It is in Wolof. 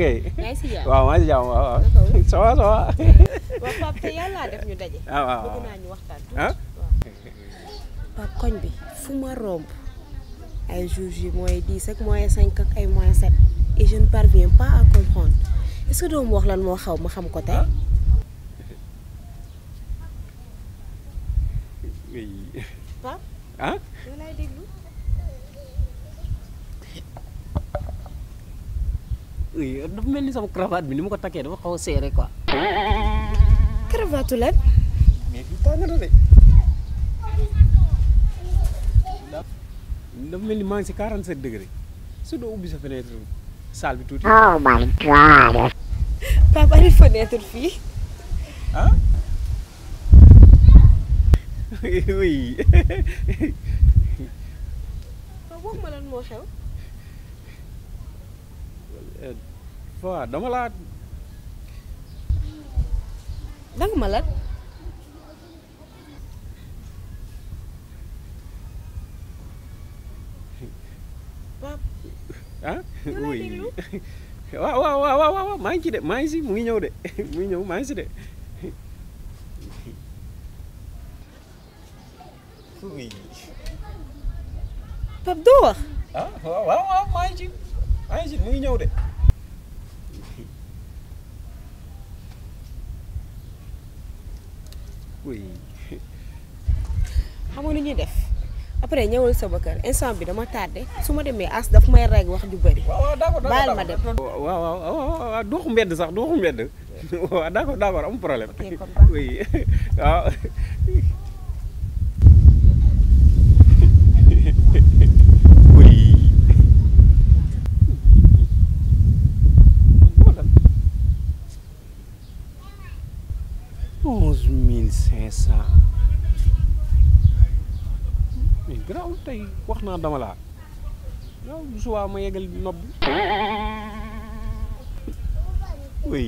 kay. yaa ngi si jàmm waaw maa ngi si jàmm waaw. ça va ça va. waaw Pape te yàlla def ñu daje. ah waaw bëgg naa ñu waxtaan. ah. Pape koñ bi fu ma romb ay jours yi mooy 10 ak mooy 5 ak ay mooy 7 et je ne parviens pas à comprendre est-ce que doo ma wax lan moo xaw ma xam ko tey. oui. Pape. ah. yow laay déglu. oui dafa mel ni sama cravate bi ni ma ko takkee dafa xaw a serré quoi. cravate lan. mais fii tàng na de. dafa mel ni maa ngi si 47 degré su doo ubbi sa fenêtre salle bi tuuti. Oh my God. Pape ari fenêtre fii. ah. oui. Pape wax ma lan moo xew. waaw dama laa. danga ma lan. Pape. ah. yow laay déglu. waaw maa ngi ci de maa ngi si mu ngi ñëw de mu ngi ñëw maa ngi si de. oui. Pape doo wax. ah waaw maa ngi ci mu ngi ñëw de. oui. xam nga lu ñuy def après ñëwal sama kër instant bi dama tardé su ma demee as daf may reg wax ju bëri. waaw d'accord baal ma dem. waaw dooxu mbedd sax dooxu mbedd. waaw d'accord amul problème. ok kon baax oui waaw. oui. 11 500. mais garaawul tey wax naa dama laa waaw bu subaa ma yegal nopp bi oui.